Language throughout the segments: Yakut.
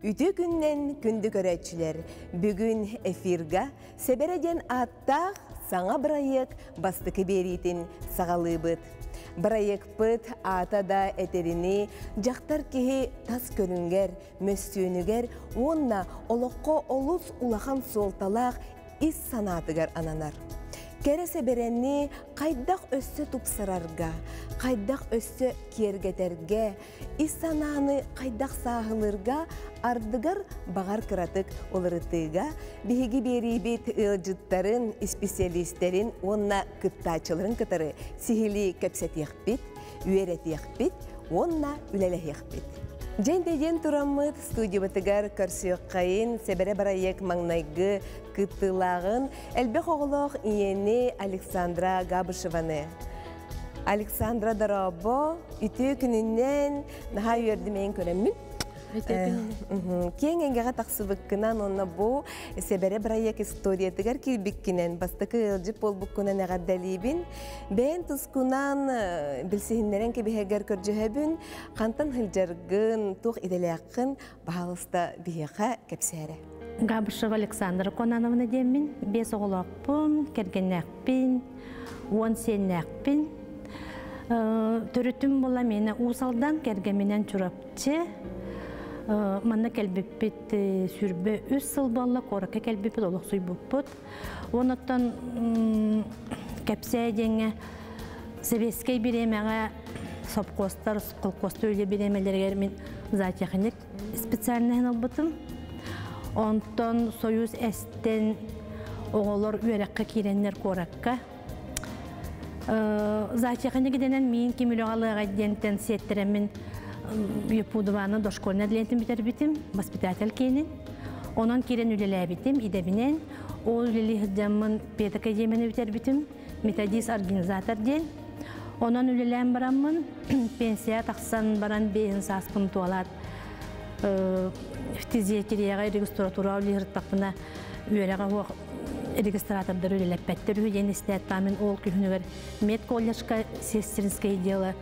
Үтүө күннэн күндү көрөөччүлэр! Бүгүн эфирга Сэбэрэ диэн ааттаах саҥа бырайыак бастакы биэриитин саҕалыыбыт. Бырайыакпыт аата да этэринии дьахтар киһи тас көрүҥэр, мөссүөнүгэр уонна олоххо олус улахан суолталаах ис санаатыгар ананар. Кэрэ сэбэрэни хайдах өссө тупсарарга, хайдах өссө киэргэтэргэ, ис санааны хайдах сааһылыырга, ардыгар баҕар кыратык уларытыыга биһиги биэриибит ыалдьыттарын, исписэлиистэрин уонна кыттааччыларын кытары сиһилии кэпсэтиэхпит, үөрэтиэхпит уонна үлэлэһиэхпит. Дьэн диэн тураммыт студиябытыгар көрсүөххэйин сэбэрэ бырайыак маҥнайгы кыттыылааҕын элбэх оҕолоох ийэни Александра Габышеваны. Александра дорообо, үтүө күнүнэн наһаа үөрдүм эйин көрөммүн. Киэҥ эйгэҕэ тахсыбыккынан уонна бу Сэбэрэ бырайыак историятыгар киирбиккинэн бастакы ыалдьыт буолбуккунан эҕэрдэлиибин. Бэйэн тускунан билсиһиннэрэн кэбиһэргэр көрдьөһөбүн. Хантан сылдьаргын, туох идэлээххин баһаалыста биһиэхэ кэпсээрэ. Габышева Александра Конановна диэммин, биэс оҕолоохпун, кэргэннээхпин, уон сиэннээхпин. Төрүтүм була миэнэ Уус Алдан, кэргэминэн Чурапчы. Манна кэлбиппит сүрбэ үс сыл буолла, куоракка кэлбиппит, олохсуйбуппут. Онуттан кэпсээ диэҥҥэ сэбиэскэй бириэмэҕэ сопхуостар, холкуостар үлэ бириэмэлэригэр мин зоотехник специальноһын ылбытым. Онтон Союз эстэн оҕолор үөрэххэ киирэннэр куоракка зоотехник идэнэн миин ким үлэҕэ диэнтэн сиэттэрэммин Якудованы дошкольнай лентин бүтэрбитим, воспитатель киинин. Онон киирэн үлэлээбитим идэбинэн. Ол үлэлии сылдьаммын педакадемияны бүтэрбитим, методист-организатор диэн. Онон үлэлээн бараммын, пенсия тахсан баран бэйэн сааспын туолаат фтизиатрияҕа регистратура үлэлиир үөрэҕэ суох регистратордар үлэлэппэттэр үһү диэн истээт мин ол күһүнүгэр медколледжка сестринское дело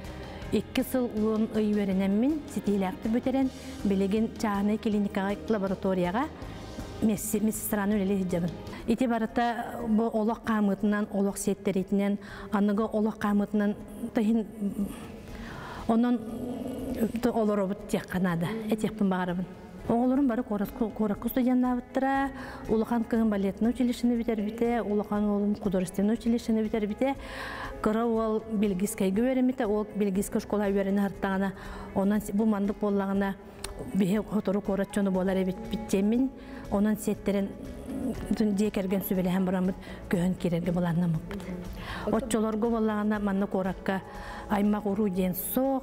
икки сыл уон ый үөрэнэммин ситиилээхтик бүтэрэн билигин чааһынай клиникаҕа лабораторияҕа медсестраны үлэлии сылдьабын. Ити барыта бу олох хаамыытынан, олох сиэттэриитинэн, аныгы олох хаамыытынан тыһын онон олоробут диэххэ наада, этиэхпин баҕарабын. Оҕолорум бары куоракка студеннаабыттара, улахан кыһын балетный училищены бүтэрбитэ, улахан уолум художественный училищены бүтэрбитэ, кыра уол Бельгийскайга үөрэммитэ, ол Бельгийскай школа үөрэнэ сырыттаҕына, онон бу маннык буоллаҕына биһи сотору куорат дьоно буолар эбиппит диэммин, онон сиэттэрэн дьиэ кэргэн сүбэлэһэн бараммыт көһөн киирэргэ былааннаммыппыт. Оччолорго буоллаҕына манна куоракка аймах уруу диэн суох,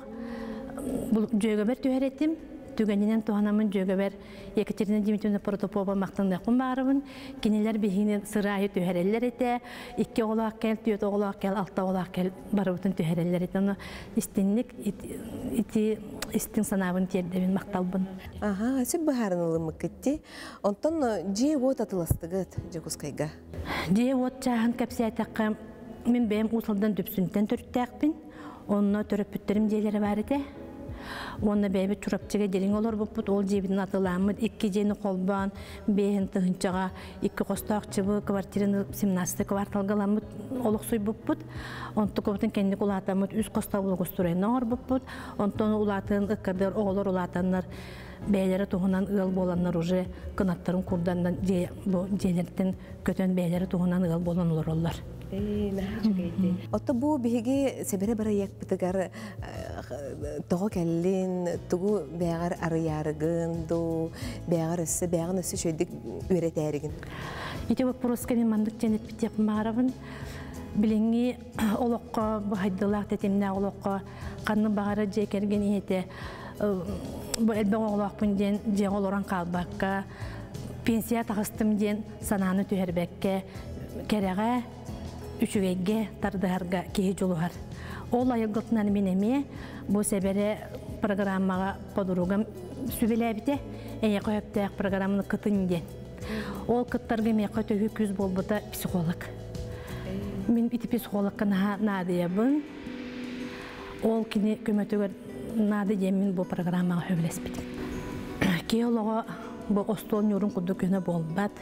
дьүөгэбэр түһэр этим, түгэнинэн туһанаммын дьүөгэбэр Екатерина Дмитриевна Протопопова махтаныахпын баарыбын. Кинилэр биһигини сыраайы түһэрэллэр этэ. Икки оҕолоох кэл, түөрт оҕолоох кэл, алта оҕолоох кэл барыбытын түһэрэллэр этэ. Ону истинник ити истиҥ санаабын тиэрдэбин, махталбын. Аха, сөп быһааран ылыммыккыт дии. Онтон дьиэ-уот атыластыгыт Дьокуускайга? Дьиэ-уот чааһын кэпсээтэххэ, мин бэйэм Уус Алдан Дүпсүнтэн төрүттээхпин. Онно төрөппүттэрим дьиэлэрэ баар этэ. Уонна бэйэбит Чурапчыга дириҥ олорбуппут, ол дьиэбитин атылааммыт, икки дьиэни холбоон, бэйэһин тыһыынчаҕа икки хостоох чыбы квартираны 17 кварталгаламмыт олохсуйбуппут. Онтукубутун кэнник улаатаммыт үс хостоох благоустройно оҥорбуппут. Онтон улаатан ыккардыгар оҕолор улаатаннар бэйэлэрэ туһунан ыал буоланнар уже кынаттарын курданнан дьиэ бу дьиэлэртэн көтөн бэйэлэрэ туһунан ыал буолан олороллор. Наһаа үчүгэйдик. Отто бу биһиги сэбэрэ бырайыакпытыгар тоҕо кэллин, тугу бэйэҕэр арыйаарыгын дуу, бэйэҕэр өссө бэйэҕин өссө үчүгэйдик үөрэтээригин? Ити боппуруоска мин маннык диэн эппитиэхпин баҕарабын. Билиҥҥи олоххо, бу хайдылаах тэтимнээх олоххо ханнык баҕарар дьиэ кэргэн ийэтэ бу элбэх оҕолоохпун диэн дьиэҕэ олорон хаалбакка, пенсия таҕыстым диэн санааны түһэрбэккэ, кэрэҕэ, үчүгэйгэ тардыһарга киһи дьулуһар. Ол айылгытынан мин эмиэ бу сэбэрэ программаҕа подругам сүбэлээбитэ, эйиэхэ сөптөөх программаны кытын диэн. Ол кыттарга миэхэ төһүү күүс буолбута психолог. Мин ити психологка наһаа наадыйабын. Ол кини көмөтүгэр наада диэн мин бу программаҕа сөбүлэспитим. Киһи олоҕо бу остуол ньуурун курдук көнө буолбат,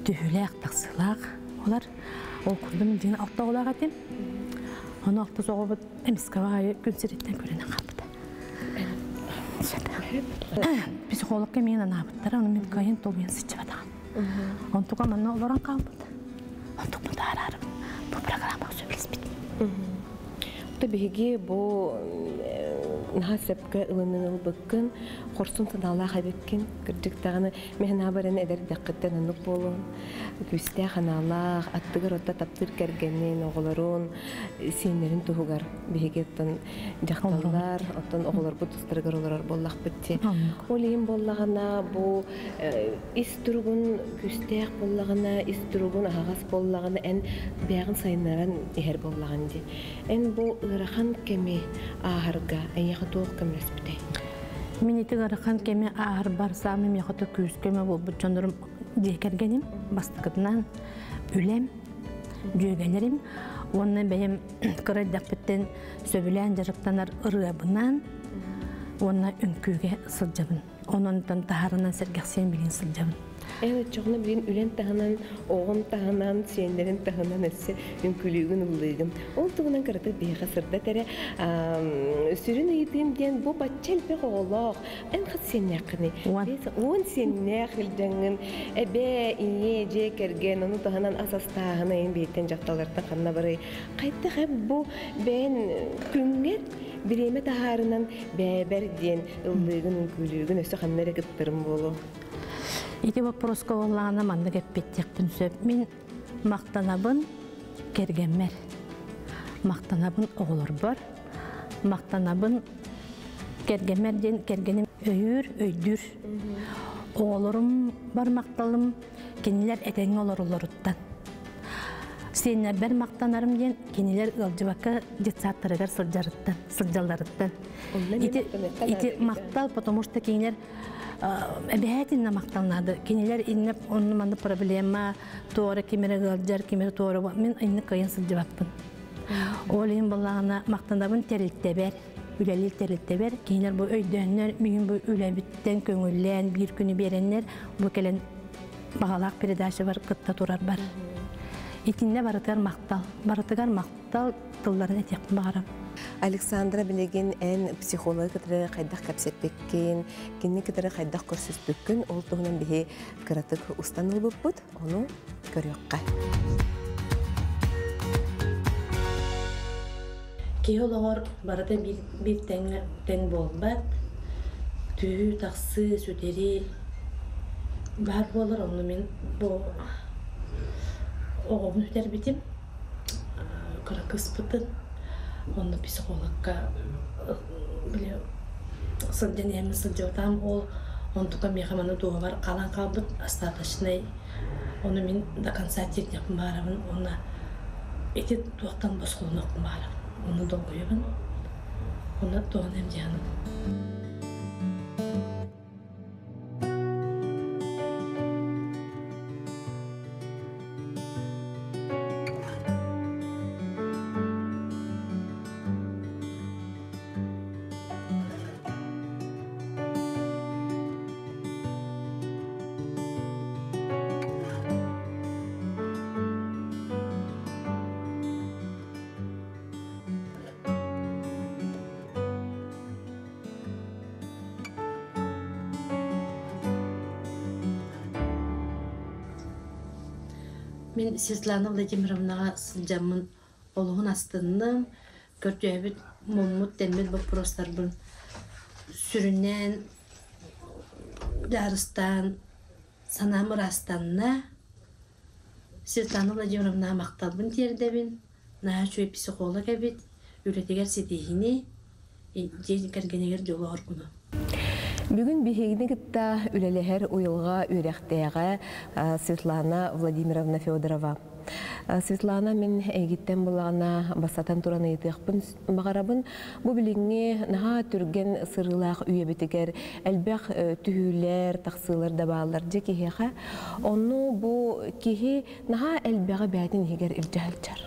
түһүүлээх, тахсыылаах олар. Ол курдук мин дьиҥ алта оҕолоох этим. Ону алтыс оҕобут эмискэ аайы күн сириттэн күрэнэн хаалбыта. Психологка миин анаабыттара, ону мин кыайан толуйан сылдьыбатаҕым. Онтука манна олорон хаалбыт. Онтукпун таараарым. Бу программаҕа сөбүлэспитим. То биһиги бу наһаа сөпкө ылынын ылбыккын, хорсун санаалаах эбиккин. Кырдьык даҕаны мин баран эдэрдэххиттэн оннук буолуон. Күүстээх анаалаах, аттыгар отта таптыыр кэргэнин, оҕолорун, сиэннэрин туһугар биһиги оттон дьахталлар, оттон оҕолорбут тустарыгар олорор буоллахпыт дии. Ол иһин буоллаҕына бу ис туругун күүстээх буоллаҕына, ис туругун аһаҕас буоллаҕына, эн бэйэҕин сайыннаран иһэр буоллаҕын дии. Эн бу ыарахан кэми ааһарга эйиэхэ туох көмөлөспүтэй? Мин ити ыарахан кэми ааһарбар саамай миэхэ күүс көмө буолбут дьоннорум дьиэ кэргэним, бастакытынан үлэм, дьүөгэлэрим уонна бэйэм кыра эрдэхпиттэн сөбүлээн дьарыктанар ырыабынан уонна үҥкүүгэ сылдьабын. Онон таһаарынан сэргэхсийэн билин сылдьабын. Эн оччоҕуна билин үлэн таһынан, оҕом таһынан, сиэннэрин таһынан өссө үҥкүүлүүгүн, ыллыыгын. Ол туһунан кыратык биһиэхэ сырдат эрэ. Сүрүн ыйытыым диэн бу бачча элбэх оҕолоох, эн хас сиэннээххиний? 10 сиэннээх илдьэҥҥин эбээ, ийэ, дьиэ кэргэн, ону таһынан ас астааһын айын биһиттэн дьахталлартан ханна барый? Хайдах бу бэйэн күҥҥэр бириэмэ таһаарынан бээбэр диэн ыллыыгын, үҥкүүлүүгүн, өссө ханна эрэ кыттарым буолуо? Ити вопроска буоллаҕына маннык эппиттиэхпин сөп. Мин махтанабын кэргэммэр, махтанабын оҕолорбор, махтанабын кэргэммэр диэн кэргэним өйүүр, өйдүүр. Оҕолорум бар махталым кинилэр этэҥҥэ олороллоруттан. Сиэннэрбэр махтанарым диэн кинилэр ыалдьыбакка детсадтарыгар сылдьарыттан, сылдьалларыттан. Ити, ити махтал, потому что кинилэр эбэһээтиннэ махтал наада. Кинилэр инне онну манны проблема, туора кимире ыалдьар, кимире туора мин инне кыайан сылдьыбаппын. Ол иһин буоллаҕына махтанабын тэрилтэбэр, үлэлиир тэрилтэбэр, кинилэр бу өйдөөннөр, миигин бу үлэбиттэн көҥүллээн, биир күнү биэрэннэр, бу кэлэн баҕалаах передачабар кытта турар бар. Итиннэ барытыгар махтал, барытыгар махтал тылларын этиэхпин баҕарам. Александра, билигин эн психологы кытары хайдах кэпсэппиккин, кинини кытары хайдах көрсүспүккүн, ол туһунан биһи кыратык устан ылбыппыт, ону көрүөххэ. Киһи олоҕор барыта биир тэҥ, тэҥ буолбат. Түһүү, тахсыы, сүтэрии баар буолар. Онно мин бу оҕобун сүтэрбитим, кыра кыыспытын. Онно психологка били сылдьан иһэммин сылдьыбатаҕым. Ол онтука миэхэ маны дуоһубар хаалан хаалбыт остаточнай. Ону мин до конца тиэрдиэхпин баҕарабын уонна ити туохтан босхолонуохпун баҕарабын. Онно долгуйабын. Онно туоһун эмдьиһанабын. Мин Светлана Владимировнаҕа сылдьаммын олуһун астынным, көрдөөбүт, муммут, тэммит боппуруостарбын сүрүннээн дьаарыстаан санаам ыраастанна. Светлана Владимировнаҕа махталбын тиэрдэбин. Наһаа үчүгэй психолог эбит, үлэтигэр ситиһиини, дьиэ кэргэнигэр дьолу оргуну. Бүгүн биһигини кытта үлэлэһэр уйулҕа үөрэхтээҕэ Светлана Владимировна Федорова. Светлана, мин эйигиттэн булаҕына бастатан туран ыйытыахпын баҕарабын. Бу билиҥҥи наһаа түргэн сырыылаах үйэбитигэр элбэх түһүүлэр, тахсыылар да бааллар дьэ киһиэхэ. Онну бу киһи наһаа элбэҕи бэйэтин иһигэр илдьэ сылдьар.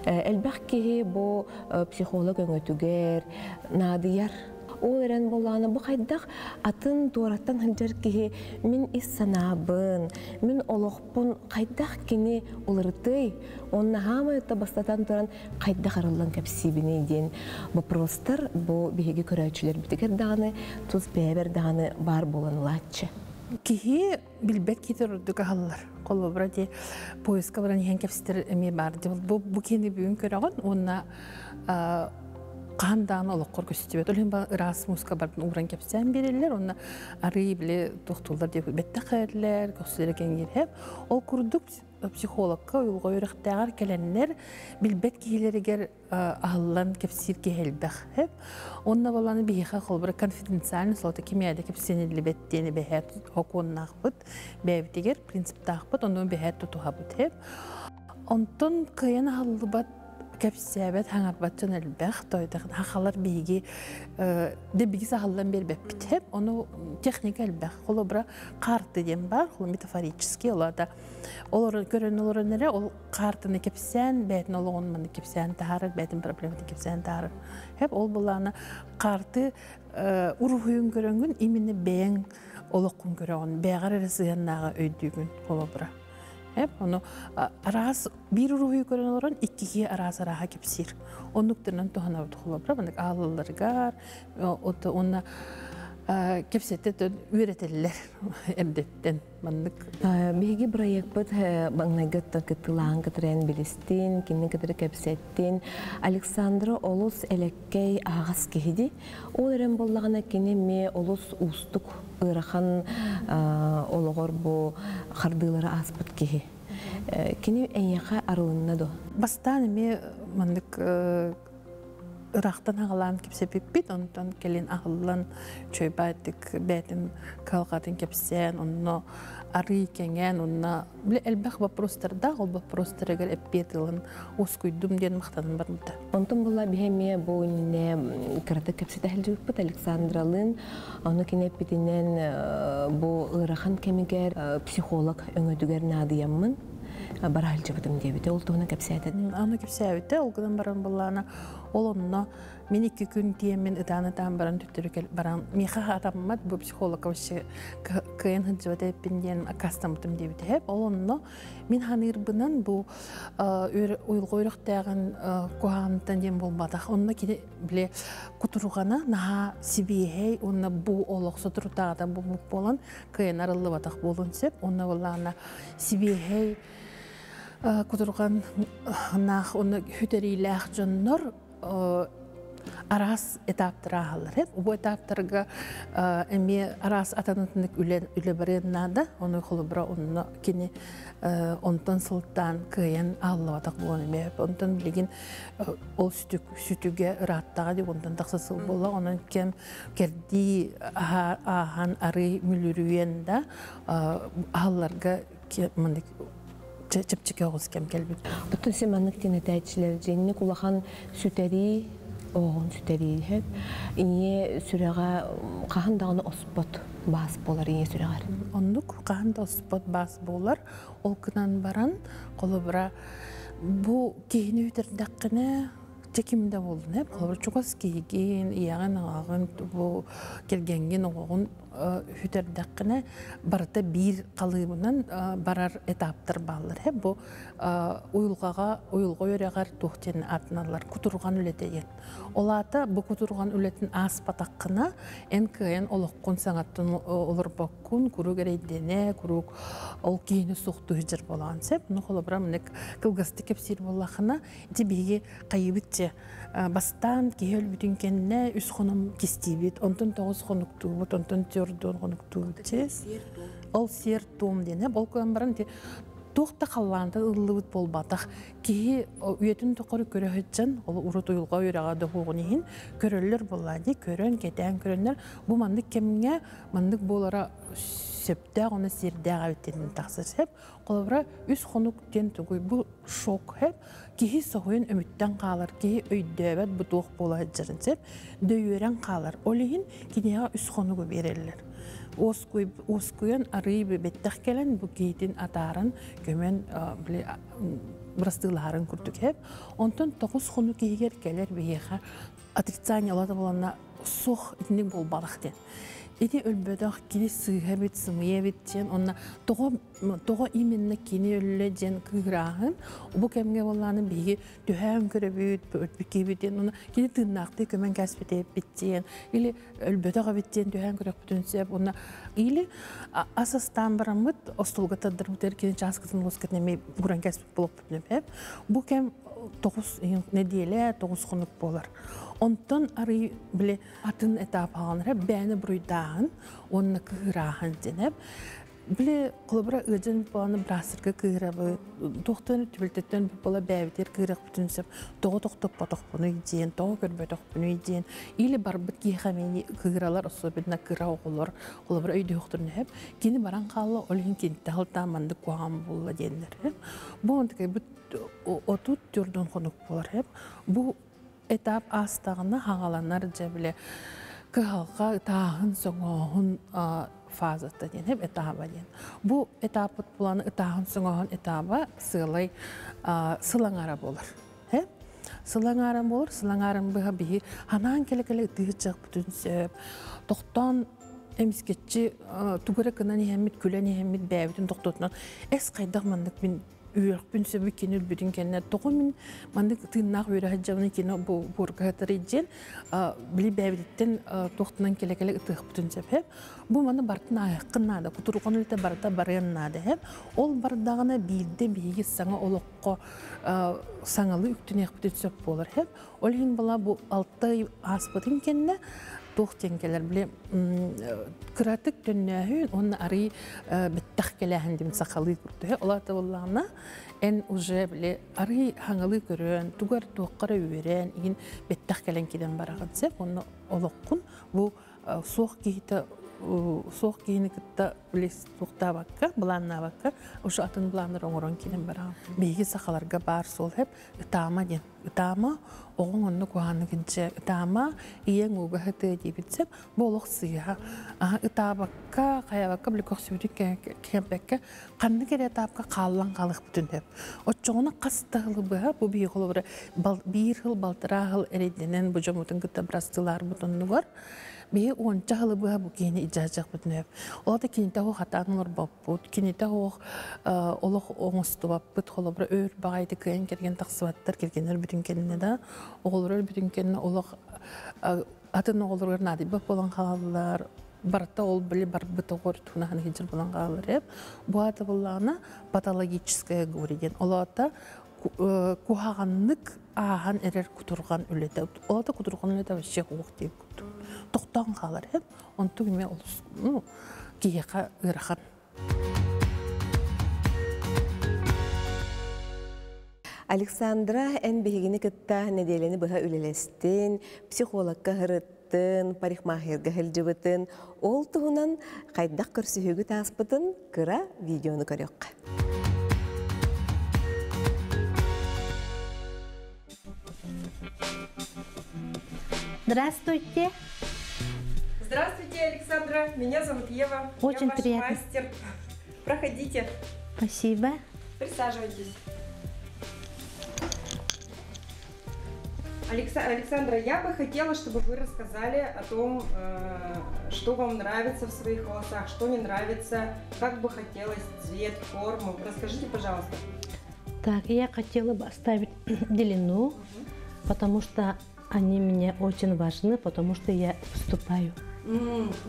Элбэх киһи бу психолог өҥөтүгэр наадыйар. Ол эрэн буоллаҕына бу хайдах атын туораттан сылдьар киһи мин ис санаабын, мин олохпун хайдах кини уларытый, уонна хаамай бастатан туран хайдах арыллан кэпсиибиний диэн вопростар бу биһиги көрөөччүлэрбитигэр даҕаны, тус бэйэбэр даҕаны баар буолан ылааччы. Киһи билбэт киһи ордук аһаллар. Холобура ди поездка баран иһэн кэпсэтэр эмиэ баар. Бу киһини бүгүн көрөҕүн уонна хаһан даҕаны олоххор көстүбэт. Ол иһин ыраас мууска бардын ууран кэпсээн биэрэллэр. Онно арыы били тохтууллар диэки бэттэх кэлэллэр, көхсүлэрэ кэҥиир. Ол курдук психологка уйулҕа үөрэхтээҕэр кэлэннэр билбэт киһилэригэр аһыллан кэпсиир киһи элбэх. Онно баланы биһиэхэ холобура конфиденциальный солото кимиэдэ кэпсэниллибэт диэни бэһээт хокуоннаахпыт, бэйэбитигэр принциптаахпыт, онно бэһээт тутуһабыт. Онтон кыайан аһыллыбат кэпсээбэт хаҥарбат дьон элбэх, тойдах хахалар биһиги дебиги саһаллан биэрбэппит. Ону техника элбэх. Холобура карты диэн бар, метафорический олата. Олорон көрөн олорон эрэ ол картаны кэпсээн бээтин олоҕун маны кэпсээн таһаарар, бээтин проблематын кэпсээн таһаарар. Хеп ол булаана карты уруһуйун көрөнгүн именно бэйэҥ олоххун көрөҕүн, бэйэҕэр эрэ сыһыаннааҕы өйдүүгүн холобура. Хеп ону араас биир уруһуйу көрөн олорон иккиһи араас арааһа кэпсиир. Оннуктарынан туһанабыт холобура маннык аалаларыгар, онна кэпсэтэ үөрэтэллэр эрдэттэн маннык. Биһиги бырайыакпыт маҥнайгыттан кыттыылаһан кытарыйан билистин, кинини кытары кэпсэттин. Александра олус элеккэй аһаҕас киһиди. Ол эрэн буоллаҕына кини эмиэ олус уустук ыарахан олоҕор бу хардыылары ааспыт киһи. Кини эйиэхэ арылынна дуо? Бастаан эмиэ маннык ыраахтан аҕалаан кэпсэппиппит, онтон кэлин аһыллан чөйбааттык бээтин кыһалҕатын кэпсээн, онно арыы кэҥээн, онно бile элбэх вопростардаах, ол вопростарыгар эппиэт ылан ускуйдум диэн махтанан барбыта. Онтон була биһи эмиэ бу иннинэ кыратык кэпсэтэ сылдьыбыппыт Александралыын. Ону кини эппитинэн бу ыарахан кэмигэр психолог өҥөтүгэр наадыйаммын бара сылдьыбытым диэбитэ. Ол туһунан кэпсээтэ. Аны кэпсээбитэ, ол гынан баран буллаана ол онно мин 2 күн тиэммин ытаан-ытаан баран төттөрү баран миэхэ атаммат бу психолог вообще кыайан сылдьыбат эппин диэн аккаастаммытым диэбитэ. Ол онно мин ханыырбынан бу уйулҕа үөрэхтээҕин куһаҕантан диэн буолбатах. Онно кини биле кутурҕана наһаа сибиэһэй уонна бу олох соторутааҕыта булбут буолан кыайан арыллыбатах буолуон сөп. Онно буоллаҕына сибиэһэй кутурҕан наах онно хүтэриилээх дьоннор араас этаптар ааһаллар. Бу этаптарга эмиэ араас атанытынык үлэ барыан наада. Ону холобура онно кини онтон сылтаан кыайан ааллабатах буолан эмиэ. Онтон билигин ол сүтүгэ ырааттаҕа дип онтон тахса сыл буолла. Онон кэм кэрдии ааһан арый мүлүрүйэн да аһалларга мындык чэпчэки оҕус кэм кэлбит. Оттон сен маннык тинэтээччилэр дьиэнник улахан сүтэрии, оҕон сүтэрии хэп. Ийэ сүрэҕэ хаһан даҕаны оспот баас буолар ийэ сүрэҕэр. Оннук хаһан да оспот баас буолар. Ол гынан баран холобура бу киһини үтэрдэххинэ чеким да буоллун эп. Холобура чугас киһигин, ийэҕин, аҕаҕын, бу кэргэҥҥин, оҕоҕун хүтэрдэххинэ барыта биир халыыбынан барар этаптар бааллар. Бу уйулҕаҕа уйулҕа үөрэҕэр туох диэн аатыналлар кутурҕан үлэтэ диэн. Ол аата бу кутурҕан үлэтин ааспатаххына эн кыайан олоххун саҥаттан олорбоккун, куруук эрэйдэнэ, куруук ол киһини суохтуу сылдьар буолаҕын сөп. Ну холобура мынык кылгастык кэпсиир буоллаххына ити биһиги хайыбытча бастаан киһи өлбүтүн кэннэ 3 хонум кистиибит, онтон 9 хонуктуубут, онтон 4 хонуктуубут. Ол сиэр туом диэн. Ол куйан баран туох да халлаантан ыллыбыт буолбатах. Киһи үйэтин тоқору көрөһөтчен, ол урут уйулҕа үөрэҕэ да иһин көрөллөр буоллаа дии, көрөн, кэтээн көрөннөр. Бу маннык кэмҥэ маннык буолара сөптөөх, оны сиэрдээх эбиттен тахсар сеп. Холобура 3 хонук диэн тугуй бу шок хэп. Киһи соһуйун өмүттэн хаалар, киһи өйдөөбөт бу туох буола сылдьарын сеп, дөйүөрэн хаалар. Ол иһин киниэхэ 3 хонугу биэрэллэр. Оскуйан арыы бэттэх кэлэн бу киһитин атааран көмөн бырастыылаһарын курдук хэп. Онтон 9 хонук киһигэр кэлэр биһиэхэ Отрицание олата буланна суох итинник буолбатах диэн. Ити өлбөтөх кини сыыһа эбит, сымыйа эбит диэн, онно тоҕо тоҕо именно кини өллө диэн кыырааһын бу кэмҥэ буоллааны биһиги түһээн көрөбүт, өлбүт киһибит диэн, онно кини тыыннаахтыы көмөн кээспит эбит диэн, или өлбөтөх эбит диэн түһээн көрөхпүтүн сөп, онно или ас астаан бараммыт остуолга тардырбытыгар кини чааскытын лоскатын эмиэ ууран кээспит буолуохпутун сөп. Бу кэм тоҕус нэдиэлэ, 9 хонук буолар. Онтон арый били атын этап хааланара бэйэни буруйдааһын уонна кыырааһын диэн. Били холобура ыадьан буоланы быраастарга кыырабыт, туохтан түбэлтэттэн буола бэйэбитигэр кыырахпытын сөп, тоҕо тохтоппотохпунуй диэн, тоҕо көрбөтөхпүнүй диэн, или барбыт киһиэхэ эмиэ кыыралар, особенно кыра оҕолор, холобура өйдүөхтэрин сөп. Кини баран хаалла, ол иһин киниттэн сылтаан маннык куһаҕан буолла диэннэр. Бу онтукайбыт 34 хонук буолар. Бу этап аастаҕына хаҥаланар дьэ бile кыһалҕа ытааһын соҥооһун фазата диэн хеп этаба диэн. Бу этапыт буланы ытааһын соҥооһун этаба сыалай сылаҥара буолар. Хеп сылаҥаран буолар, сылаҥаран быһа биһи ханаан кэлэ-кэлэ ытыһы бүтүн сөп. Тохтоон эмискеччи тугу эрэ гынан иһэммит, күлэн иһэммит бэйэбитин тохтотунан эс хайдах маннык мин үөрөхпүн сөбү кини өлбүтүн кэннэ тоҕо мин маннык тыыннаах үөрэ сылдьабын кини буорга сытар диэн били бэйэбититтэн туохтанан кэлэ-кэлэ ытыахпытын сөп һэп. Бу маны бартын аайаххын наада, кутурҕан үлэтэ барыта барыан наада һэп. Ол бардаҕына биирдэ биһиги саҥа олоххо саҥалыы үктүнүөхпүтүн сөп буолар һэп. Ол иһин була бу 6 ый ааспытын кэннэ туох диэн кэлэр били кыратык төннөөһүн уонна арый бэттэх кэлээһин диэн сахалыы курдук. Ол аата буоллаҕына эн уже били арый хаҥалыы көрөн, тугар туохха эрэ үөрэн, иһин бэттэх кэлэн киирэн бараҕын сөп. Уонна олоххун бу суох киһитэ суох киһини кытта били туохтаабакка, былааннаабакка, уже атын былааннар оҥорон киирэн бараҕын. Биһиги сахаларга баар суол хэп ытаама диэн. Ытаама, оҕоҥ онно куһаҕаннык илдьэ ытаама, ийэҥ ууга сытыа диэбит сөп. Бу олох сыыһа. Ытаабакка, хайаабакка били көхсүбүтүн кэмпэккэ ханнык эрэ этапка хааллан хаалыахпытын сөп. Оччоҕуна хас да сылы быһа бу биир холобура биир сыл, балтараа сыл эрэйдэнэн бу дьоммутун кытта бырастыылаарбыт оннугар биһи уонча сылы быһа бу киһини илдьэ сылдьыахпытын сөп. Ол да кинитэ суох хатаан олорбоппут, кинитэ суох олох оҥостубаппыт, холобура өөр баҕайытык кыайан кэргэн тахсыбаттар, кэргэннэр бүтүн кэннэ да, оҕолор бүтүн кэннэ олох атын оҕолоругар наадыйбат буолан хаалаллар, барыта ол били барбыт оҕор туһунаһан сылдьар буолан хаалар эп. Бу аата буоллаҕына патологическая горе диэн. Ол аата куһаҕаннык ааһан эрэр кутурҕан үлэтэ. Ол аата кутурҕан үлэтэ вообще суох диэн курдук. Тохтоон хаалар эп. Онтук эмиэ олус ну, киһиэхэ ыарахан. Александра, эн биһигини кытта нэдиэлэни быһа үлэлэстин, психологка сырыттын, парикмахерга сылдьыбытын, ол туһунан хайдах көрсүһүүгүт ааспытын кыра видеону көрүөххэ. Здравствуйте. Здравствуйте, Александра. Меня зовут Ева. Очень Я ваш приятно. мастер. Проходите. Спасибо. Присаживайтесь. Александра, я бы хотела, чтобы вы рассказали о том, что вам нравится в своих волосах, что не нравится, как бы хотелось цвет, форму. Расскажите, пожалуйста. Так, я хотела бы оставить длину, потому что они мне очень важны, потому что я выступаю.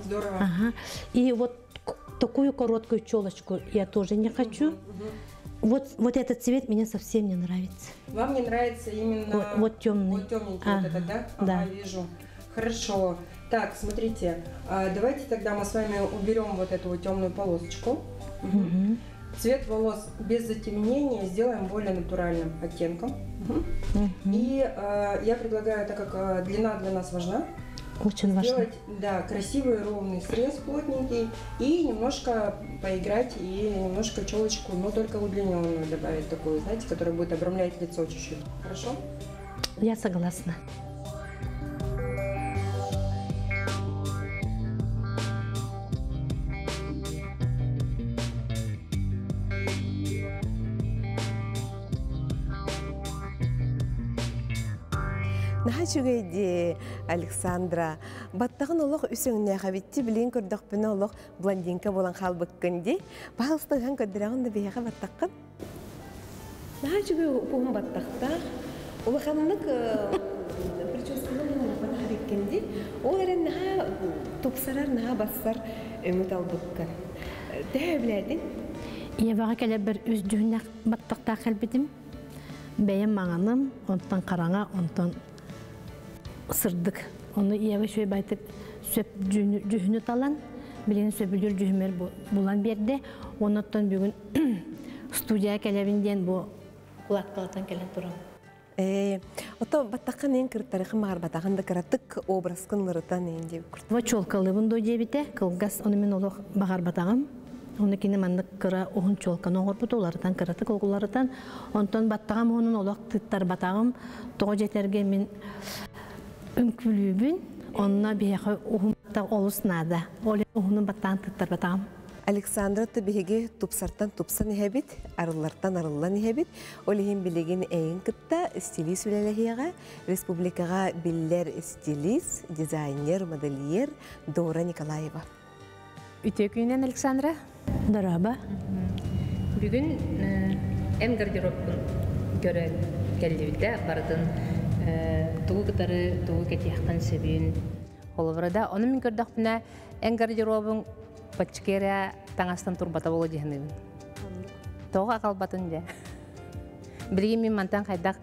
Здорово. Ага. И вот такую короткую челочку я тоже не хочу. Вот этот цвет мне совсем не нравится. Вам не нравится именно Вот темный. Вот темненький Ага, вот этот, да? Да. Ага, вижу. Хорошо. Так, смотрите, давайте тогда мы с вами уберем вот эту вот темную полосочку. Мгм. Цвет волос без затемнения сделаем более натуральным оттенком. Мгм. И я предлагаю, так как длина для нас важна, Очень важно. сделать, да, красивый ровный срез, плотненький, и немножко поиграть, и немножко челочку, но только удлиненную добавить такую, знаете, которая будет обрамлять лицо чуть-чуть. Хорошо? Я согласна. Наһаа үчүгэй дии, Александра. Баттаҕын олох үс өҥнөөх эбитти, билигин көрдөхпүнэ олох блондинка буолан хаалбыккын дии. Пожалуйста, ыһан көрдөрөҕүн да биһиэхэ баттаххын. Наһаа үчүгэй уһун баттахтаах. Улаханнык прическаны оҥорбатах эбиккин дии. Ол эрэн наһаа тупсарар, наһаа бассар өҥү талбыккын. Төһө өбүлээтиҥ? Еваҕа кэлэрбэр үс дьүһүннээх баттахтаах кэлбитим. Бэйэм маҥаным, онтон хараҥа, онтон сырдык. Ону Ева үчүгэй байтык сөп дьүһүнү талан, билигин сөбүлүүр дьүһүмэр булан биэрдэ. Оннуттан бүгүн студия кэлэбин диэн бу кулаткалатан кэлэн турам. Ээ, ото баттаххын эн кыртарыхын маарбатаҕын да кыратык образкын лырытан эн диэбит курдук. Бу чуолкалыыбын дуу диэбитэ, кылгас, ону мин олох баҕарбатаҕым. Ону кини маннык кыра уһун чуолканы оҥорбут, уларытан кыратык уларытан, онтон баттаҕым уһунун олох тыыттарбатаҕым. Тоҕо дьэтэргэ мин үҥкүүлүүбүн, онно биһиэхэ уһун баттах олус наада. Ол уһунун баттаҕын тыыттарбатаҕым. Александра биһиги тупсартан тупсан иһэбит, арыллартан арыллан иһэбит. Ол иһин билигин эйин кытта стилист үлэлэһиэҕэ. Республикаҕа биллэр стилист, дизайнер, модельер Дора Николаева. Үтүө күнүнэн, Александра. Дороба. Бүгүн эн гардеробкун көрөн кэллибитэ барытын тугу кытары тугу кэтиэххин сөбүн холобура да ону мин көрдөхпүнэ эн гардеробуҥ пачкера таҥастан турбата буолуо дьиһаныыбын. Тоҕо акалбатын дьэ. Билигин мин мантан хайдах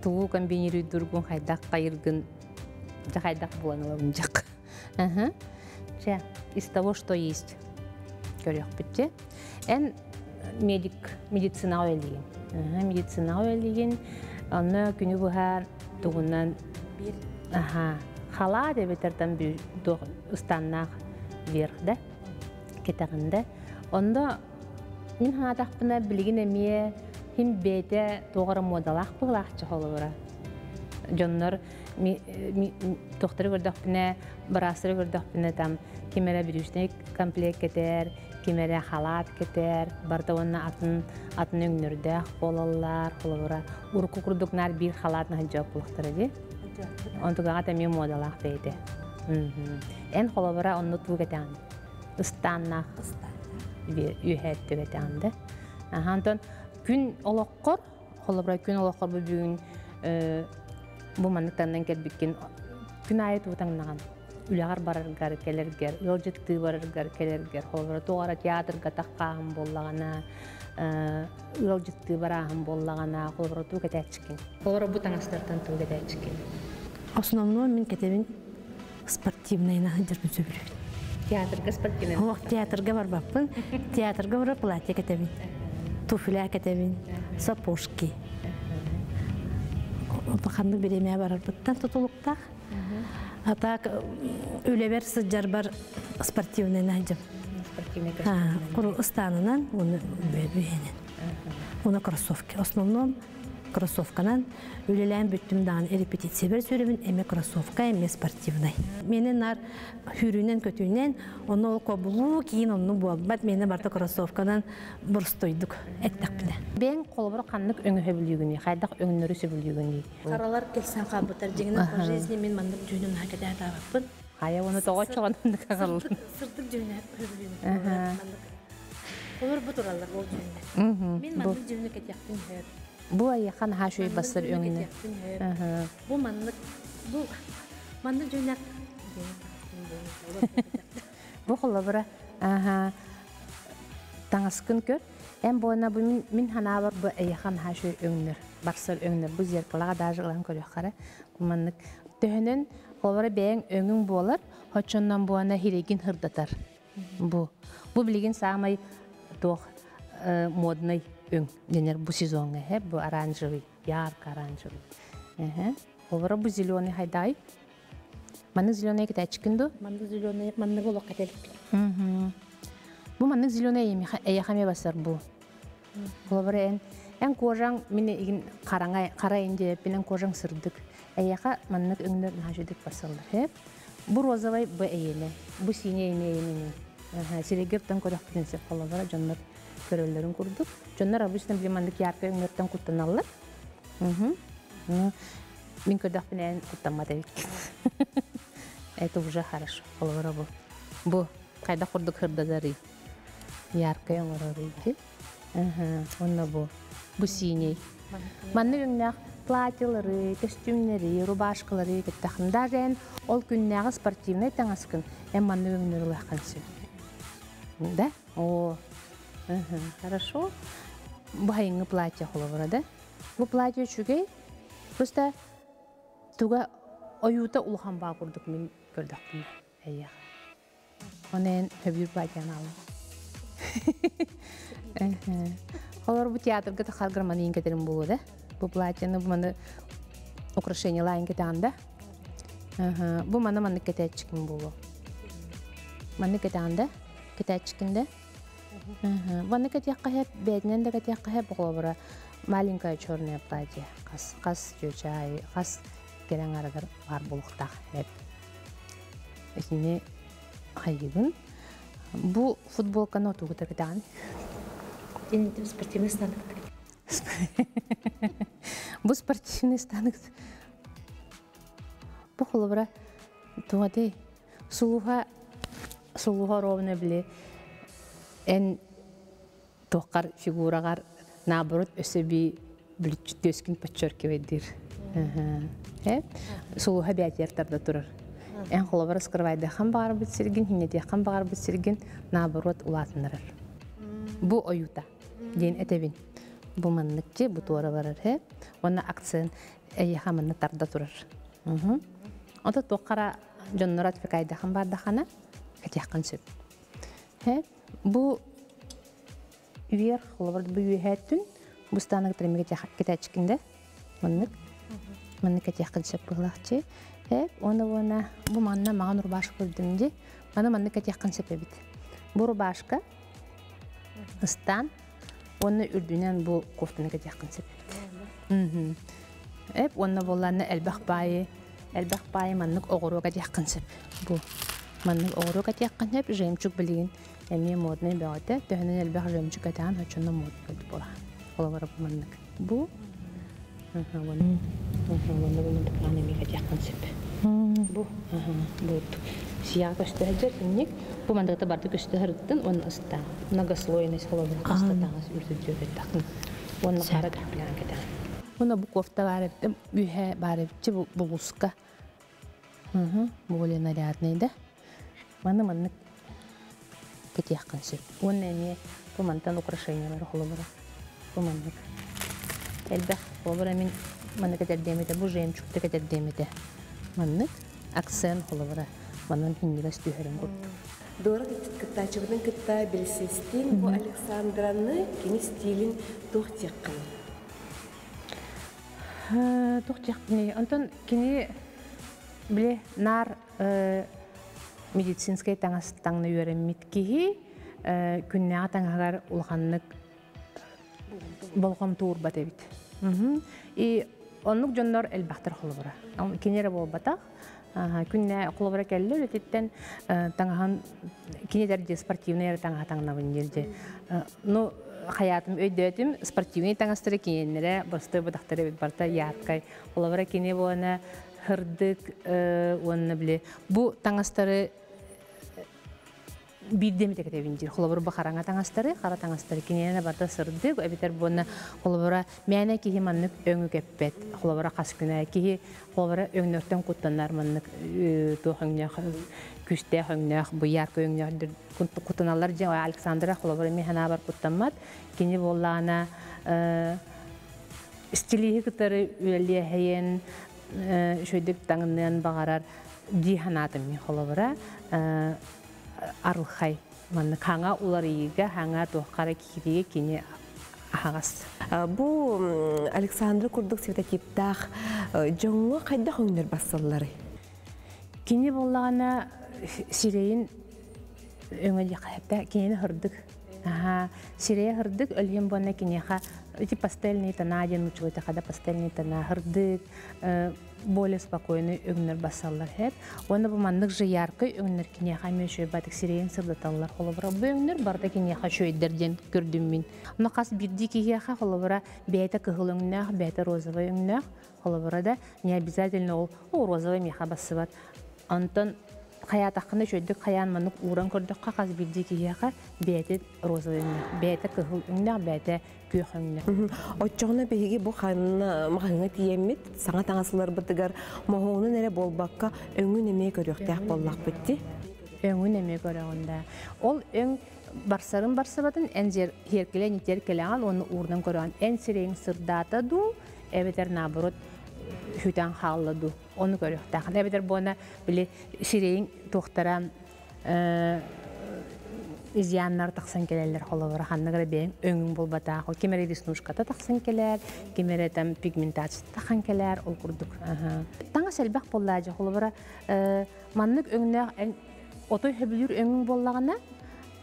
тугу комбинируйдургун хайдах хайыргын дьэ хайдах булан ылабын дьак. Чэ, из того, что есть. Көрүөхпүт Эн медик медицинаҕа үлэлиигин. Медицинаҕа үлэлиигин. Онно күнү быһа тугунан аха халаат эбэтэр туох ыстаннаах вверх да кэтэҕин Онно мин хаатахпына билигин эмиэ хим бэйэтэ туох эрэ муодалаах быһылаахчы холобура. Дьоннор тохтору көрдөхпүнэ, быраастары көрдөхпүнэ там ким эрэ брючный комплект кэтэр, ким эрэ халаат кэтэр, барыта уонна атын атын өҥнөрдөөх буолаллар, холобура урукку курдук наар биир халаат наһыдьа буолуохтара дии. Онтугаҕа эмиэ муодалаах бэйэтэ. Эн холобура онно туу кэтэҕин. Ыстааннаах үөһээттү кэтэҕин да. Онтон күн олоххор, холобура күн олоххор бу бүгүн бу маннык таннан кэлбиккин күн аайы туутаҥнаҕын үлэҕэр бараргар, кэлэргэр, ыалдьыттыы бараргар, кэлэргэр, холобура туох эрэ театрга таххааһын буоллаҕына, ыалдьыттыы барааһын буоллаҕына, холобура туу кэтээччикин. Холобура бу таҥастартан туу кэтээччикин. Основном мин кэтэбин спортивнайына сылдьарбын сөбүлүүбүн. Театрга спортивный? Ох, театрга барбаппын. Театрга барар платье кэтэбин. Туфля кэтэбин, сапожки. Ханнык бириэмэ барарбыттан тутулуктаах. А так үлэбэр сылдьарбар спортивный сылдьам. Спортивный. Куру ыстанынан, уну бүйенен. Уна кроссовки. Основном кроссовканан үлэлээн бүттүм даҕаны репетициябар сүрүбүн эме кроссовка, эме спортивный. Мени нар хүрүнэн көтүүнэн, ону ол кобулуу кийин онну буолбат, мени барта кроссовканан борстойдук эттэхпинэ. Бэйэҥ холобура ханнык өҥө сөбүлүүгүнүй, хайдах өҥнөрү сөбүлүүгүнүй? Харалар келсэн хаалбыттар. Дьиҥинэн по жизни мин маннык дьүһүнүн наһаа кэтэһэ Хайа оны тоҕо чоҕонуннук аҕаллын? Сырдык дьүһүнэ сөбүлүүбүн. Маннык. Олор бу тураллар ол дьүһүннэр. Мин маннык дьүһүнү кэтиэхпин сөп. Бу айахан хаашуй бассар өҥнө. Бу маннык бу маннык дьүһүннэр. Бу холобура таҥаскын көр. Эн буона бу мин ханаабар бу эйэхан хаашуй өҥнөр, барсар өҥнөр. Бу зеркалаҕа даже ылан көрүөххэрэ. Бу маннык төһөнөн холобура бэйэҥ өҥүҥ буолар, хочоннон буона хиригин хырдатар. Бу. Бу билигин саамай туох модный өҥ денер бу сезоҥҥа хэ бу оранжевый, ярко оранжевый. Холобура бу зеленый хайдай. Маннык зеленый кэтээччикин ду? Маннык зеленый, маннык олох кэтэлик. Бу маннык зеленый эйэхэ басар бу. Холобура эн эн кожаҥ мин игин хараҥа хара индиэппин эн кожаҥ сырдык. Эйэхэ маннык өҥнөр наһаа басаллар. Хэ? Бу розовый бу эйэне, бу синий эйэне. Сирегертен көрөхпүтүн сөп холобура дьоннор көрөллөрүн курдук. Дьоннор обычно били маннык яркай өҥнөртөн куттаналлар. Мин көрдөхпүнэн куттаммат эбиккин. Это уже хорошо. Холобура бу. Бу хайдах курдук сырдатарый. Яркай оҥорорый дии. Онно бу. Бу синий. Маннык өҥнөөх платьелары, көстүүмнэри, рубашкалары кэттэххин. Даже эн ол күннээҕи спортивнай таҥаскын эн маннык өҥнөр ылыаххын сөп. Да? О, хорошо. Бу хайыҥҥы платье холобура да? Бу платье үчүгэй. Просто туга ойуута улахан баа курдук мин көрдөхпүнэ эйиэхэ. Оны эн хөбүүр платьяны алым. Холор бу театрга тахар грамманы кетерим буолуо да. Бу платьяны бу маны украшение лайын кетеҕин да. Бу маны маннык кетээччикин буолуо. Маннык кетеҕин да, кетээччикин да. Маннык кетиэххэ сөп, бэйэтинэн да кетиэххэ сөп, холобура маленькое черное платье хас хас чүөчээй хас кэлэн арыгар баар буолуохтаах эп. Итини хайыыбын. Бу футболканы отуугута кэтэҕин. Спортивный станок. Бу спортивный станок. Бу холобура тугатый сулуха сулуха ровно били эн туоххар фигураҕар наоборот өссө би түөскүн подчеркивайдыыр. Сулуха бээтиэр тарда турар. Эн холобура скрывайдыаххан баҕарбыт сиргин, хиннэтиэххин баҕарбыт сиргин наоборот улаатыннарар. Бу ойуута диэн этэбин. Бу манныкчы, бу туора барар. Уонна акцент эйиэхэ манна тарда турар. Ото туоххара дьоннор отвлекайдахан бардахана кэтиэххин сөп. Бу үер холобур бу үөһээттүн бу станок тремиге кетээчикинде маннык маннык кэтиэххин сөп быһылаахчы. Оны уона бу манна маҕан рубашка көрдүм ди. Маны маннык кэтиэххин сөп эбит. Бу рубашка ыстаан уонна үрдүнэн бу кофтаны кэтиэххин сөп эбит. Эп уонна буоллаанна элбэх баайы элбэх баайы маннык оҕуруо кэтиэххин сөп. Бу маннык оҕуруо кэтиэххин сөп. Жемчуг билигин эмиэ модный бөҕөтө. Төһөнөн элбэх жемчуг кэтэҕин, оччоно модный буолар. Холобура бу маннык. Бу уонна бу маннык эмиэ кэтиэххин сөп. Бу бу сияға көстө сылдьар инник. Бу мандыгыта барды көстө сырыттын уонна ыстаан. Многослойность холобура хаста таҥас үрдүдү кэтэхин. Уонна хара түппүлээн кэтэҕин. Уонна бу кофта баар эбит, үһэ баар эбитчи булуска. Более нарядный да. Маны маннык кэтиэххин сөп. Уонна эмиэ бу мантан украшениялар холобура. Бу маннык. Элбэх холобура мин маннык этэрдиэм этэ, бу жемчугта кэтэрдиэм этэ. Маннык акцент холобура манан хиннигас түһэрин курдук. Дора кыттааччыбытын кытта билсистин бу Александраны кини стилин туох диэххиний? Туох диэхпиний? Онтон кини били наар медицинскэй таҥас таҥна үөрэммит киһи күннээҕи таҥаһыгар улаханнык болҕомто уурбат эбит. И оннук дьоннор элбэхтэр холобура. Кини эрэ буолбатах. Күннэ холобура кэллэ үлэтиттэн таҥаһын кини дьэ спортивный эрэ таҥаһа таҥнабын диир дьэ. Ну хаятым өйдөөтүм спортивный таҥастары кинилэрэ боростуой бадахтары эбит барыта яркай. Холобура кини буона сырдык уонна били бу таҥастары биирдэ эмитэ кэтэбин диир. Холобура бу хараҥа таҥастары, хара таҥастары киниэнэ барыта сырдык, эбэтэр буонна холобура мээнэ киһи маннык өҥү кэппэт. Холобура хас күнэ киһи холобура өҥнөртөн куттанар маннык туох өҥнөөх күүстээх өҥнөөх, бу яркай өҥнөөх куттаналлар дьэ Александра холобура эмиэ санаабар куттаммат. Кини буоллаҕына стилиһи кытары үлэлиэһэйэн үчүгэйдик таҥыныан баҕарар дии санаатым мин холобура арылхай маннык хаҥа уларыйыыга хаҥа туоххара киириигэ кини аһаҕас. Бу Александра курдук светотиптаах дьоҥҥо хайдах өҥнөр бассалларый? Кини буоллаҕына сирэйин өҥө диэххэ кинини сырдык. Аха, сирэйэ сырдык, өлүөн буонна киниэхэ ити пастельный тона диэн нууччалыы хада пастельный тона сырдык, более спокойный өҥнөр бассаллар хэп. Уонна бу маннык же яркай өҥнөр киниэхэ эмиэ үчүгэй батык сирэйин сырдаталлар. Холобура, бу өҥнөр барыта киниэхэ үчүгэйдэр диэн көрдүм мин. Ону хас биирдии киһиэхэ холобура бэйэтэ кыһыл өҥнөөх, бэйэтэ розовый өҥнөөх. Холобура да, не обязательно ол о, розовый миэхэ бассыбат. Онтон хайаатаххына үчүгэйдик хайаан маннык ууран көрдөххө хас биирдии киһиэхэ бэйэтэ розовый өҥнөөх, бэйэтэ кыһыл өҥнөөх, бэйэтэ күөх өҥнөөх. Оччоҕуна биһиги бу ханна маҕаһыыҥҥа тиийэммит саҥа таҥасларбытыгар моһуонун эрэ буолбакка өҥүн эмиэ көрүөхтээх буоллахпыт дии. Өҥүн эмиэ көрөҕүн да. Ол өҥ барсарын барсыбатын эн сиэркилэ нитер кэлэҕин уонна уурунан көрөҕүн. Эн сирэйиҥ сырдаата дуу, эбэтэр наоборот сүтэн хаалла дуу. Ону көрүөхтээхин. Эбэтэр буона били сирэйиҥ туохтара изъяннар тахсан кэлэллэр холобура ханнык эрэ бэйэҥ өҥүҥ буолбатах ким эрэ веснушката тахсан кэлэр ким эрэ там пигментацията тахсан кэлэр ол курдук таҥас элбэх буоллаа дьэ холобура маннык өҥнөөх отой сөбүлүүр өҥүҥ буоллаҕына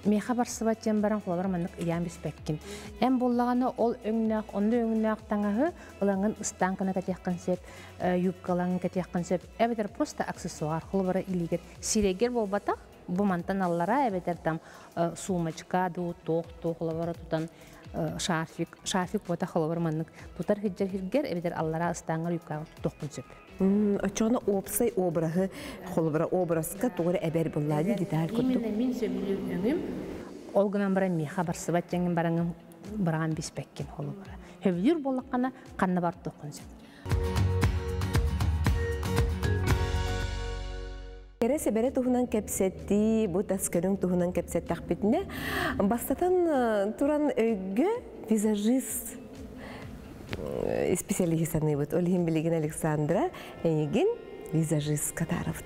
миэхэ барсыбат диэн баран холобура маннык ыйаан биспэккин эн буоллаҕына ол өҥнөөх онно өҥнөөх таҥаһы ылаҥын ыстаан гына кэтиэххин сөп юбкалаҥын кэтиэххин сөп эбэтэр просто аксессуар холобура илиигэр сирэйгэр буолбатах бу мантан аллара эбэтэр там сумочка дуу туох туох холобура тутан шарфик шарфик буота холобура маннык тутар сылдьар сиргэр эбэтэр аллара ыстааҥҥар юбкаҕа тутуоххун сөп. Оччоҕуна уопсай обраһы холобура образка тугу эрэ эбэр буоллаа дии деталь курдук. Именно мин сөбүлүүр өҥүм ол гынан баран миэхэ барсыбат дьэҥин бараҥын быраҕан биспэккин холобура. Сөбүлүүр буоллаххына ханна бар туоххун сөп. Кэрэ сэбэрэ туһунан кэпсэтии, бу тас көрүҥ туһунан кэпсэттэхпитинэ, бастатан туран өйгө визажист исписэлииһи саныыбыт. Ол иһин билигин Александра эйигин визажист катаровт.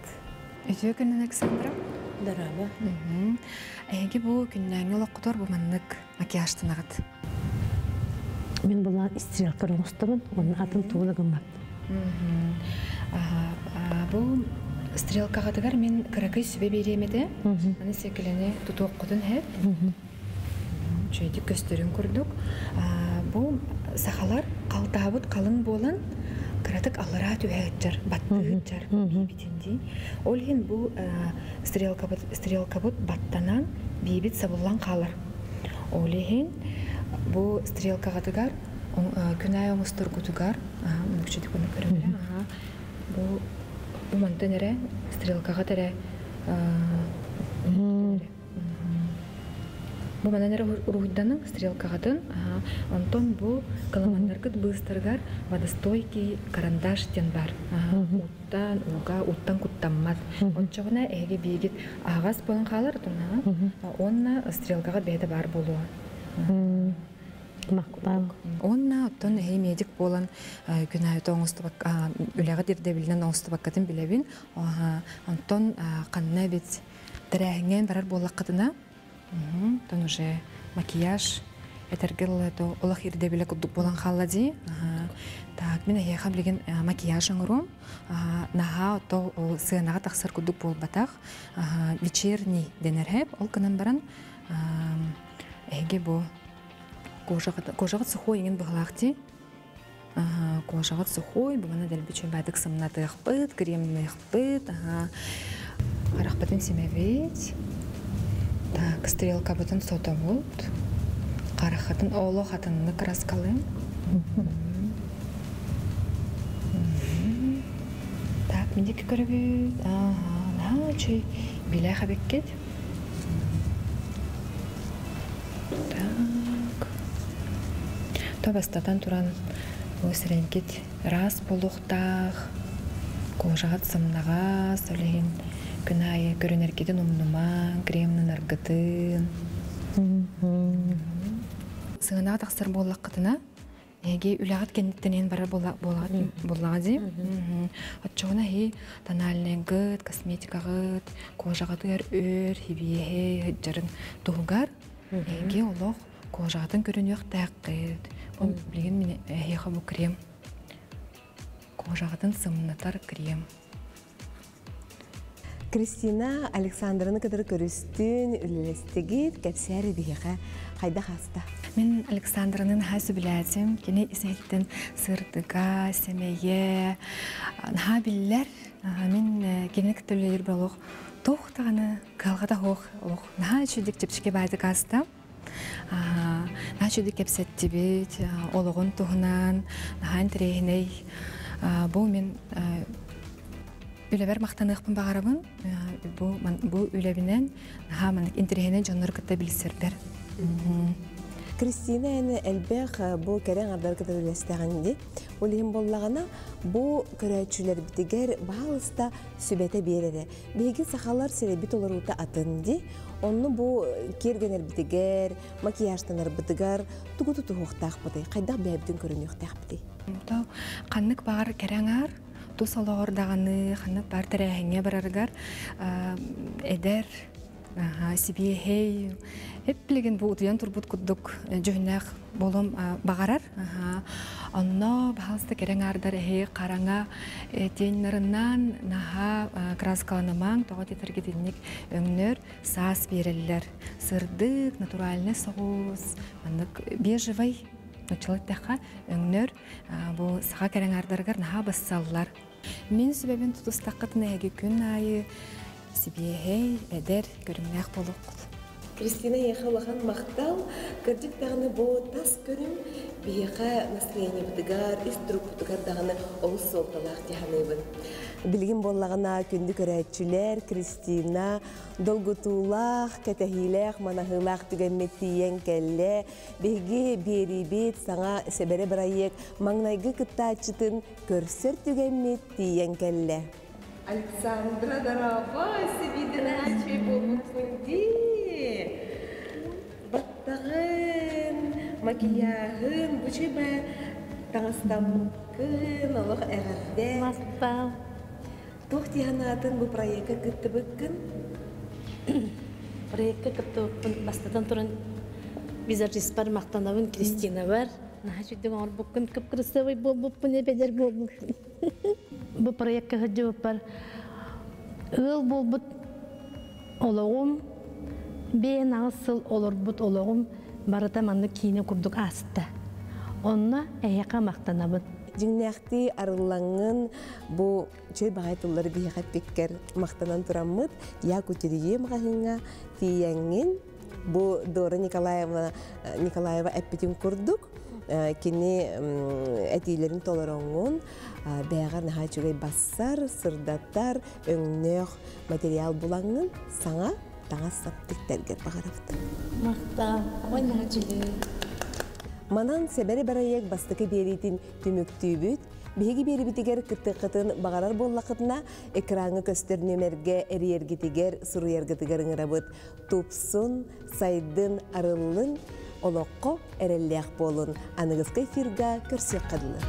Үтүө күнүн, Александра. Дорообо. Эһиги бу күннээҥҥи олоххутугар бу маннык макияжтанаҕыт? Мин булаан стрелкар оҥостобун, онно атын тугу да гыммаппын. Бу стрелкаҕытыгар мин кыракый сүбэ биэриэм этэ. Аны сиэркилэни тутуоххутун иһэт. Үчүгэйдик көстөрүн курдук. Бу сахалар халтаабыт халыҥ буолан кыратык аллараа түһэ сылдьар, баттыы сылдьар биибитин дии. Ол иһин бу стрелкабыт, стрелкабыт баттанан биибит сабыллан хаалар. Ол иһин бу стрелкаҕытыгар күн аайы оҥосторгутугар мунукчутук ону көрөмүнэ бу бу мантан эрэ стрелкаҕыт эрэ бу манан эрэ уруһуйданыҥ стрелкаҕытын онтон бу кыламаннаргыт быыстарыгар водостойкий карандаш диэн бар уттан ууга уттан куттаммат ончоҕуна эһиги биигит аһаҕас буолан хаалар уонна стрелкаҕа бэйэтэ баар буолуо. Махтал. Уонна оттон эһи медик буолан күн аайы оҥостубакка үлэҕит ирдэбилинэн оҥостубаккатын билэбин. Онтон ханна эбит тэрээһиҥҥэ барар буоллаххытына, оттон уже макияж этэргэ дылы олох ирдэбилэ курдук буолан хаалла дии. Так, мин эһиэхэ билигин макияж оҥоруом. Наһаа ото сыанаҕа тахсар курдук буолбатах. Вечерний дэнэр хэп. Ол гынан баран эһиги бу кожаҕыт сухой иҥин быһылаах дии. Кожаҕыт сухой, бу маны дэлби чөмбаатык сымнатыахпыт, кремныахпыт. Харахпытын симэбит. Так, стрелкабытын сотобут. Хараххытын олох атыннык краскалыым. Так, миндики көрөбүт. Ага, наһаа үчүгэй билээх эбиккит. Так. То бастатан туран бу сирэйгит ыраас буолуохтаах, кожаҕыт сымнаҕас, ол иһин күн аайы көрүнэргитин умнумаҥ, кремнанаргытын. Сыанаҕа тахсар буоллаххытына, эһиги үлэҕит кэнниттэн иһин барар буоллаҕа дии. Оччоҕуна эһи тональныйгыт, косметикаҕыт, кожаҕытыгар өр, хибиэһэй сылдьарын туһугар эһиги олох кожаҕытын көрүнүөхтээххит. Бу билигин мин эһиэхэ бу крем кожаҕытын сымнатар крем. Кристина Александраны кытары көрүстүн, үлэлэстигит, кэпсээр биһиэхэ хайдах ааста? Мин Александраны наһаа сөбүлээтим. Кини ис-иһиттэн сырдыга, сэмэйэ, наһаа биллэр. Мин кинини кытта үлэлиир олох туох даҕаны кыһалҕата суох олох наһаа үчүгдүк чэпчэки баайдык ааста. Наһаа үчүгдүк кэпсэттибит, олоҕун туһунан, наһаа интэриэһинэй. Бу мин үлэбэр махтаныахпын баҕарабын. Бу, бу үлэбинэн наһаа маннык интэриэһинэй дьоннору кытта билсэрбэр. Кристина эн элбэх бу кэрэ аҥардар кытта үлэлэстэҕин дии. Ол иһин буоллаҕына, бу көрөөччүлэрбитигэр баһаалыста сүбэтэ биэрэрэ. Биһиги сахалар сирэйбит олоруута атын дии. Онно бу киэргэнэрбитигэр, макияжтанарбытыгар тугу тутуһуохтаахпытый? Хайдах бэйэбитин көрүнүөхтээхпитий? Ханнык баҕар кэрэ аҥаар тус олоҕор даҕаны, ханнык баар тэрээһиҥҥэ барарыгар эдэр, сибиэһэй, эп билигин бу утуйан турбут курдук дьүһүннээх буолуом баҕарар. Онно баһаалыста кэрэ аҥаардар эһи хараҥа теннарынан наһаа краскаланымаҥ, тоҕо диэтэргитинник өҥнөр саас биэрэллэр. Сырдык, натуральный соҕус, маннык бежевый, нуччалыы эттэххэ, өҥнөр бу саха кэрэ аҥаардарыгар наһаа бассаллар. Мин сүбэбин тутустаххытына эһиги күн аайы сибиэһэй, эдэр, көрүҥнээх буолуоххут. Кристина эйиэхэ улахан махтал. Кырдьык даҕаны бу тас көрүҥ биһиэхэ настроениебытыгар, ис турукпутугар даҕаны олус суолталаах дии саныыбын. Билигин буоллаҕына күндү көрөөччүлэр, Кристина долгутуулаах, кэтэһиилээх, манаһыылаах түгэммит тиийэн кэллэ. Биһиги биэриибит саҥа сэбэрэ бырайыак маҥнайгы кыттааччытын көрсөр түгэммит тиийэн кэллэ. Александра, дорогой, сибидинааччы буолбуппун дии. Баттаҕын, макияһын, бу чөбө таҥастаммыккын, олох эҕэрдэ. Махтал. Туох дии санаатын бу проекка кыттыбыккын? Проекка кыттыбыппын бастатан туран визажистпар махтанабын Кристинабар. Наһаа үчүгдүк оҥорбуккун, кып-кырасыабай буолбуппун, эбэдэр буолбуппун. Бу проекка сылдьыбыппар ыал буолбут олоҕум, бэйэн аҕыс сыл олорбут олоҕум барыта маннык киинэ курдук ааста. Онно эһиэхэ махтанабын. Дьиҥнээхтии арыллаҥҥын бу чөй баҕай тыллары биһиэхэ эппиккэр махтанан тураммыт, Я кутюрье маҕаһыыҥҥа тиийэҥҥин бу Дора Николаевна Николаева эппитин курдук кини этиилэрин толороҥҥун бэйэҕэр наһаа үчүгэй бассар, сырдатар, өҥнөөх материал булаҥҥын саҥа таҥас сап тиктэргэр баҕарабыт. Махтал. Ой, наһаа үчүгэй. Манан Сэбэри бырайыак бастакы биэриитин түмүктүүбүт. Биһиги биэрибитигэр кыттыаххытын баҕарар буоллаххытына, экраҥҥа көстөр нүөмэргэ эрийэргитигэр, суруйаргытыгар ыҥырабыт. Тупсун, сайдын, арыллын, олоххо эрэллээх буолун. Аныгыскы эфирга көрсүөххэ дылы.